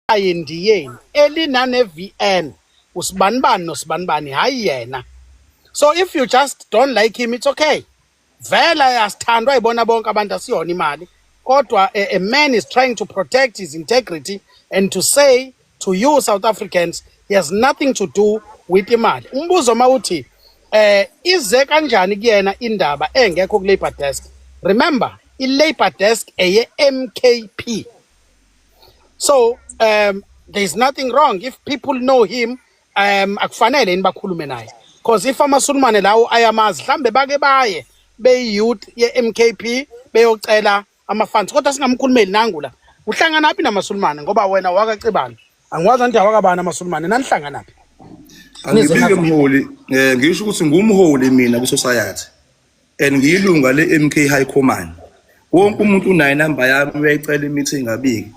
Endiyeni elinane-VN usibanibani nosibanibani, hayi yena. So if you just don't like him, it's okay. Vele asithandwa yibona bonke abantu, asiyona imali, kodwa a man is trying to protect his integrity and to say to you South Africans he has nothing to do with imali. Umbuzo mawuthi ize kanjani kuyena indaba engekho ku Labor Desk? Remember, i Labor Desk eye MKP. So there's nothing wrong if people know him. Akufanele yini bakhulume naye? Because if amasulumane lawo ayamazi, mhlambe bake baye beyi-youth ye-MKP beyocela ama-funds, kodwa singamkhulumeli nangu la. Uhlanganaphi namasulumane? Ngoba wena wakaCebana, angikwazi anti awakabani amasulumane, nanihlanganaphi? Nize Angibike mholi, ngisho ukuthi ngumholi mina ku-society and ngiyilunga le-MK High Command. Wonke umuntu unayo inamba yami, uyayicela i-meeting abike.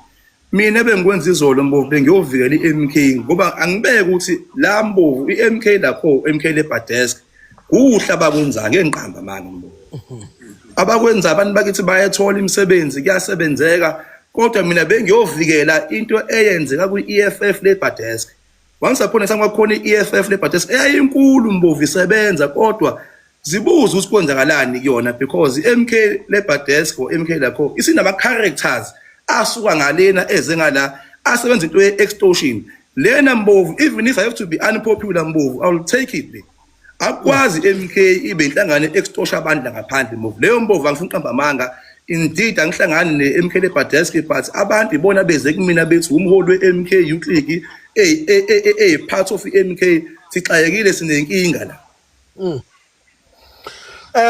Mina bengikwenza izolo, Mbovu, bengiyovikela i-MK, ngoba angibeke ukuthi la, Mbovu, i-MK lakho, MK Labor Desk, kuhle abakwenzayo, ngeke ngiqamba amanga, Mbovu. Abakwenza, abantu bakithi bayathola imisebenzi, kuyasebenzeka, kodwa mina bengiyovikela into eyenzeka kwi-EFF Labor Desk. Once upon a time kwakhona i-EFF Labor Desk eyayinkulu, Mbovu, isebenza, kodwa zibuza ukuthi kwenzakalani kuyona, because i-MK Labor Desk or MK lakho isinama characters asuka ngalena eze ngala, asebenza into ye-extortion lena, Mbovu. Even if I have to be unpopular, Mbovu, I will take it le. Akwazi MK ibe inhlangano extortion abantu la ngaphandle, Mbovu. Leyo, Mbovu, angifuni uqamba amanga. Indeed, angihlangani ne-MK Labor Desk, but abantu ibona beze kumina bethi umholi we-MK Youth League, part of i-MK, sixakekile, sinenkinga la.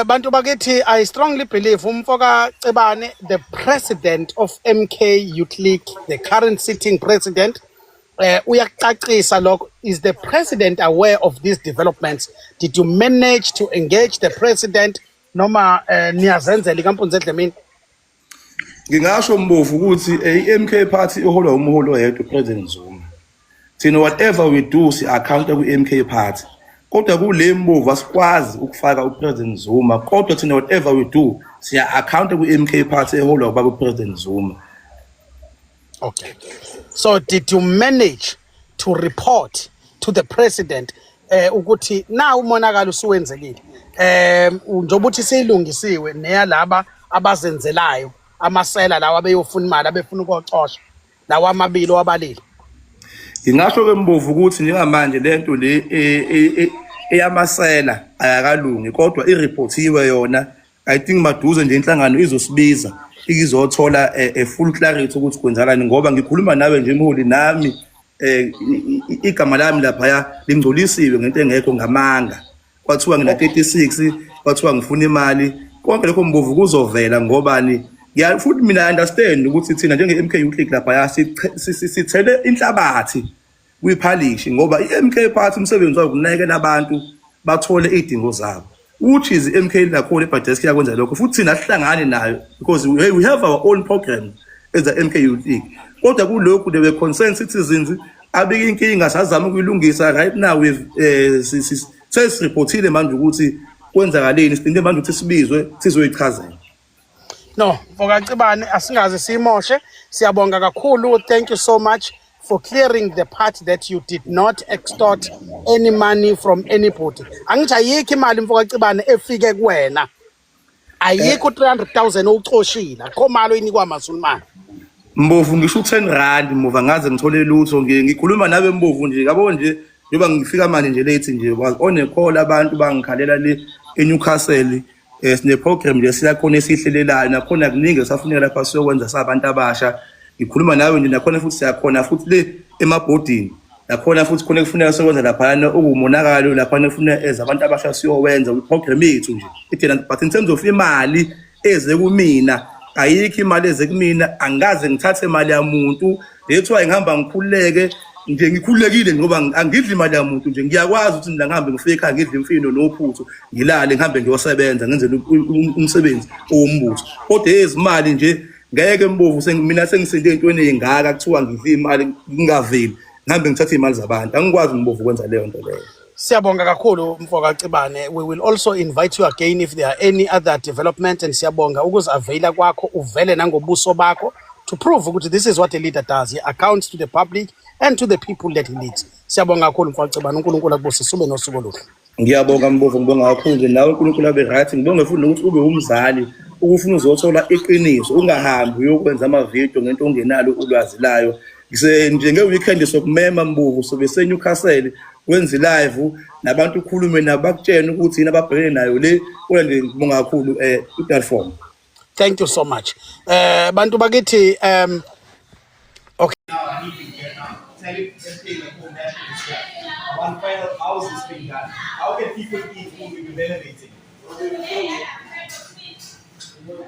Bantu bakithi, I strongly believe umfoka Cebane, the president of MK Youth League, the current sitting president, uyakucacisa lokho. Is the president aware of these developments? Did you manage to engage the president, noma niyazenzela ikampunzi edlemini? Ngingasho, Mbovu, ukuthi i-MK Party iholwa umholi oyedwa, uPresident Zuma. Thina, whatever we do, si-account kwi-MK Party, kodwa kule, Mbovu, asikwazi ukufaka uPresident Zuma, kodwa thina, whatever we do, siya-account kwi-MK Party eholwa ubaba uPresident Zuma. Okay. So did you manage to report to the president ukuthi na umonakalo usuwenzekile? Njengoba uthi seyilungisiwe neyalaba abazenzelayo, amasela lawa abeyofuna imali, abefuna ukocosha lawa amabili owabalile. Ngingasho-ke, Mbovu, ukuthi njengamanje lento le eyamasela ayakalungi, kodwa iripothiwe yona. I think maduze nje inhlangano izosibiza izothola a full clarity ukuthi kwenzakalani, ngoba ngikhuluma nawe nje, mholi, nami igama lami laphaya lingcolisiwe ngento engekho, ngamanga. Kwathiwa ngina 36, kwathiwa ngifuna imali. Konke lokho, Mbovu, kuzovela. Ngobani? Ngiya futhi mina understand ukuthi thina njenge MK Youth League laphaya sithele inhlabathi kwiphalishi, ngoba i-MK Party umsebenzi wayo ukunakekela abantu bathole izidingo zabo, which is i-MK lakho Labor Desk yakwenza lokho. Futhi thina sihlangane nayo because we have our own program as a MK Youth League, kodwa kulokhu there were concerned citizens abika inkinga, sazama ukuyilungisa. Right now we've sesiripotile manje ukuthi kwenzakaleni, silinde manje ukuthi sibizwe sizoyichazela. No, mfokaCibane, asingaze siyimoshe. Siyabonga kakhulu. Thank you so much for clearing the part that you did not extort any money from anybody. Angithi ayikho imali, mfokaCibane, efike kuwena. Ayikho 300,000 owucoshile. Akho mali oyinikwa amaSulumane. Mbovu, ngisho u-10 rand, muva ngaze ngithole lutho. Ngikhuluma nawe, Mbovu, nje yabo nje njengoba ngifika manje nje late nje, was on a call, abantu bangikhalela le eNewcastle. Sine program nje siyakhona esihlelelayo, nakhona kuningi esafuneka lapha siyokwenza sabantu abasha. Ngikhuluma nawe nje, nakhona futhi siyakhona futhi le emabhodini, nakhona futhi khona kufuneka sokwenza laphana okuwumonakalo laphana, kufuneka as abantu abasha siyowenza kwi-program yethu nje ithina. But in terms of imali eze kumina, ayikho imali eze kumina. Angikaze ngithathe imali yamuntu. Lethiwa ngihamba ngikhululeke nje, ngikhululekile ngoba angidli imali yamuntu nje. Ngiyakwazi ukuthi mina ngihambe ngifike ekhaya, ngidle imfino nophuthu, ngilale, ngihambe ngiyosebenza, ngenze umsebenzi owombutho, kodwa ezimali nje ngeke, Mbovu. Mina sengisinde ey'ntweni ey'ngaka, kuthiwa ngidle imali ngingaveli, ngihambe ngithathe iy'mali zabantu. Angikwazi, Mbovu, ukwenza leyo nto leyo. Siyabonga kakhulu, mfokaCibane. We will also invite you again if there are any other developments, and siyabonga ukuzi-availa kwakho uvele nangobuso bakho. to prove ukuthi this is what a leader does. He accounts to the public and to the people that he leads. Siyabonga kakhulu mfowethu, uNkulunkulu akubusise, ube nosuku oluhle. Ngiyabonga Mbovu, ngibonga kakhulu nje nawe, uNkulunkulu abe right. Ngibonge futhi nokuthi ube umzali ukufuna uzothola iqiniso, ungahambi uyokwenza amavidiyo ngento ongenalo ulwazi layo. Ngise nje nge-weekend sokumema Mbovu, sobe seNewcastle wenze live nabantu, ukhulume nabo, bakutshene ukuthi yini ababhekene nayo le. Kodwa nje ngibonga kakhulu i-platform. Thank you so much. Bantu bakithi, okay. Now I need to get now. Tell it MK like home national is here. I want to find out how is this being done. How can people eat food when we're renovating?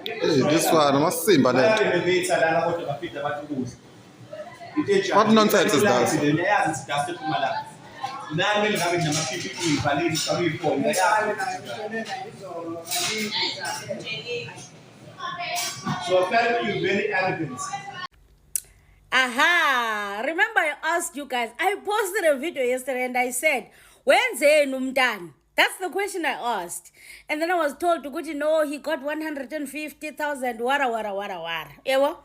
Hey, this one, amasimba lento. Bayarenovate lana kodwa bafida abantu ukudla. Into enjani? What nonsense is that? Niyayazi ukuthi dust ephuma la. Nani kumele ngabe nama-PPE valile sifake iy'fomu, niyayazi ukuthi. So apparently you're very arrogant. Aha! Remember I asked you guys, I posted a video yesterday and I said, "Wenzeni umntana?" That's the question I asked. And then I was told ukuthi no, he got 150,000 wara wara wara wara. Yebo?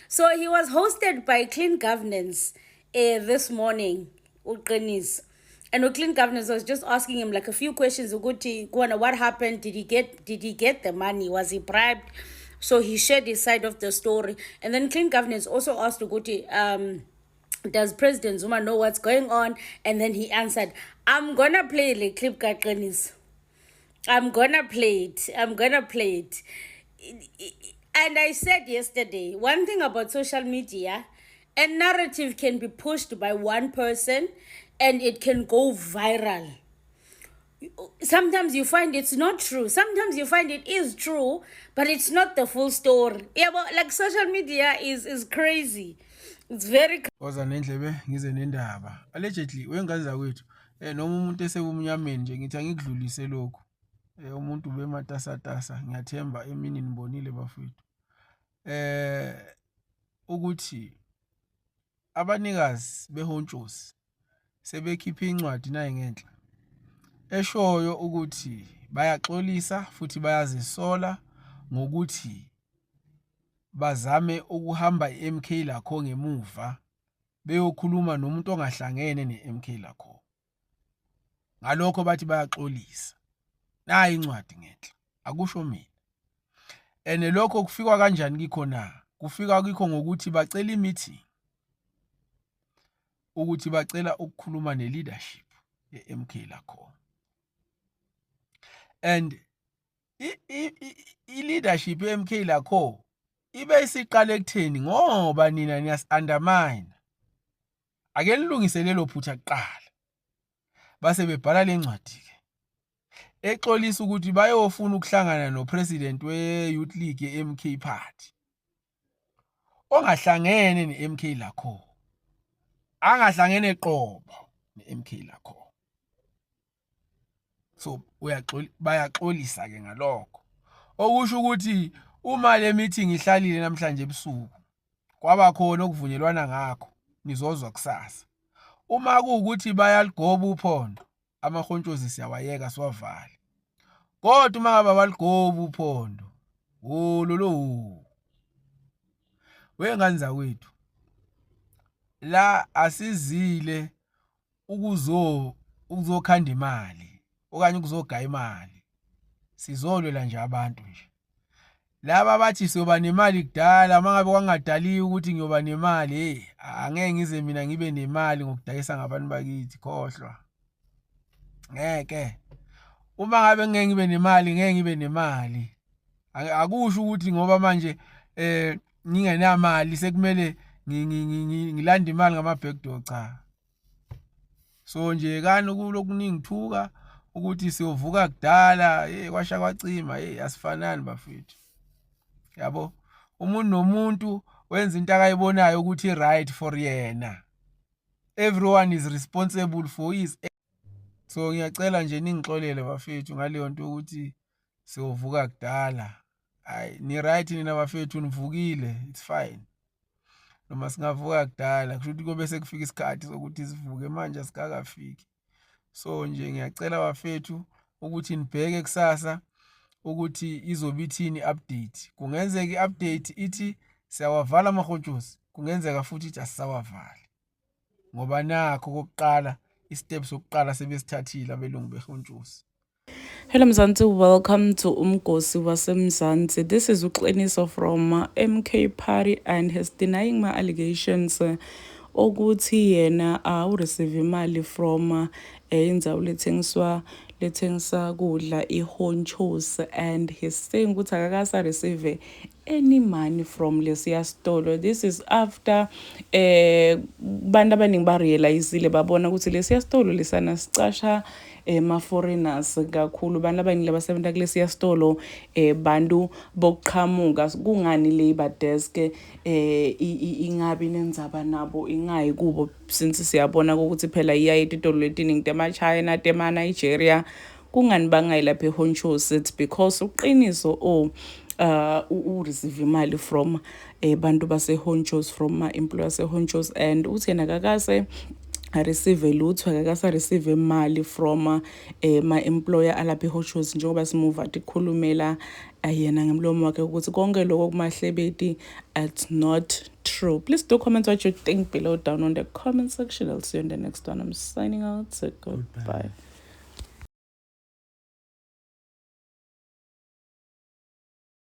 So he was hosted by Clean Governance this morning, uQiniso. And Clean Governance was just asking him like a few questions ukuthi kona what happened? Did he get the money? Was he bribed? So he shared his side of the story. And then Clean Governance also asked ukuthi does President Zuma know what's going on? And then he answered, I'm gonna play the clip kaQiniso. I'm gonna play it. I'm gonna play it. And I said yesterday, one thing about social media, a narrative can be pushed by one person and it can go viral. Sometimes you find it's not true. Sometimes you find it is true, but it's not the full story. Yeah, but like social media is crazy. It's very Woza nendlebe ngize nendaba. Allegedly wengane zakwethu noma umuntu esebumnyameni nje, ngithi angikudlulise lokhu. Umuntu ubematasatasa, ngiyathemba emini nibonile bafowethu. Ukuthi abanikazi behontshozi sebekhiphe incwadi nayi ngenhla eshoyo ukuthi bayaxolisa futhi bayazisola ngokuthi bazame ukuhamba i-MK lakho ngemuva beyokhuluma nomuntu ongahlangene ne-MK lakho. Ngalokho bathi bayaxolisa. Nayi incwadi ngenhla, akusho mina. And lokho kufikwa kanjani kikho na? Kufika kikho ngokuthi bacela i-meeting, ukuthi bacela ukukhuluma ne-leadership ye-MK lakho. And i-leadership ye-MK lakho ibe isiqala ekutheni ngoba nina niyasi-undermine. Ake nilungise lelo phutha kuqala. Base bebhala le ncwadi ke exolisa ukuthi bayofuna ukuhlangana no-president we-Youth League ye-MK Party ongahlangene ne-MK lakho, angahlangene qobo ne-MK lakho. So uyaxoli, bayaxolisa ke ngalokho, okusho ukuthi uma le meeting ihlalile namhlanje ebusuku kwaba khona okuvunyelwana ngakho, nizozwa kusasa. Uma kuwukuthi bayaligoba uphondo, amahontshozi siyawayeka siwavale, kodwa uma ngabe abaligoba uphondo, wololo wengane zakwethu, la asizile ukuzokhanda imali okanye ukuzogaya imali, sizolwela nje abantu nje. Laba bathi siyoba nemali kudala, uma ngabe kwangadaliwe ukuthi ngiyoba nemali, hey, angeke ngize mina ngibe nemali ngokudayisa ngabantu bakithi, khohlwa, ngeke. Uma ngabe ngeke ngibe nemali, ngeke ngibe nemali. Akusho ukuthi ngoba manje ngingenamali sekumele ngilande imali ngama backdoor, cha. So nje kani kulokuningi thuka ukuthi siyovuka kudala, hey, kwasha kwacima, hey, asifanani bafethu. Yabo, umuntu nomuntu wenza into akayibonayo ukuthi right for yena. Everyone is responsible for his. So ngiyacela nje ningixolele bafethu ngaleyo nto ukuthi siyovuka kudala. Hayi, ni right nina bafethu, nivukile, it's fine. Noma singavuka kudala, kusho ukuthi kobe sekufika isikhathi sokuthi sivuke, manje asikakafiki. So nje ngiyacela bafethu ukuthi nibheke kusasa ukuthi izobe ithini update. Kungenzeka i-update ithi Siyawavala amahontshozi, kungenzeka futhi ukuthi asisawavali ngoba nakho okokuqala i-step sokuqala sebesithathile abelungu behontshozi. Hello Mzansi, welcome to Umgosi waseMzansi. This is uQiniso from MK Party and he's denying my allegations okuthi yena ureceive imali from indzawo lethengiswa lethengisa kudla ihonchos, and he's saying ukuthi akakasa receive any money from lesiya sitolo. This is after bantu abaningi barealizile, babona ukuthi lesiya sitolo lesana sicasha ema-foreigners kakhulu, bantu abaningi labasebenza kulesiya sitolo bantu bokuqhamuka. Kungani labor desk ingabi nendzaba nabo, ingayi kubo, since siyabona ukuthi phela iyaye titolo letiningi tema-China, tema-Nigeria? Kungani bangayi lapha ehonchos? It's because uqiniso oh ureceive imali from bantu basehonchos, from ma-employer sehonchos, and uthi yena kakase areceive lutho, akakase areceive imali from ma-employer alapha ehonchos, njengoba simuva tikhulumela yena ngemlomo wakhe ukuthi konke lokho kumahlebeti, it's not true. Please do comment what you think below down on the comment section. I'll see you in the next one. I'm signing out, so goodbye.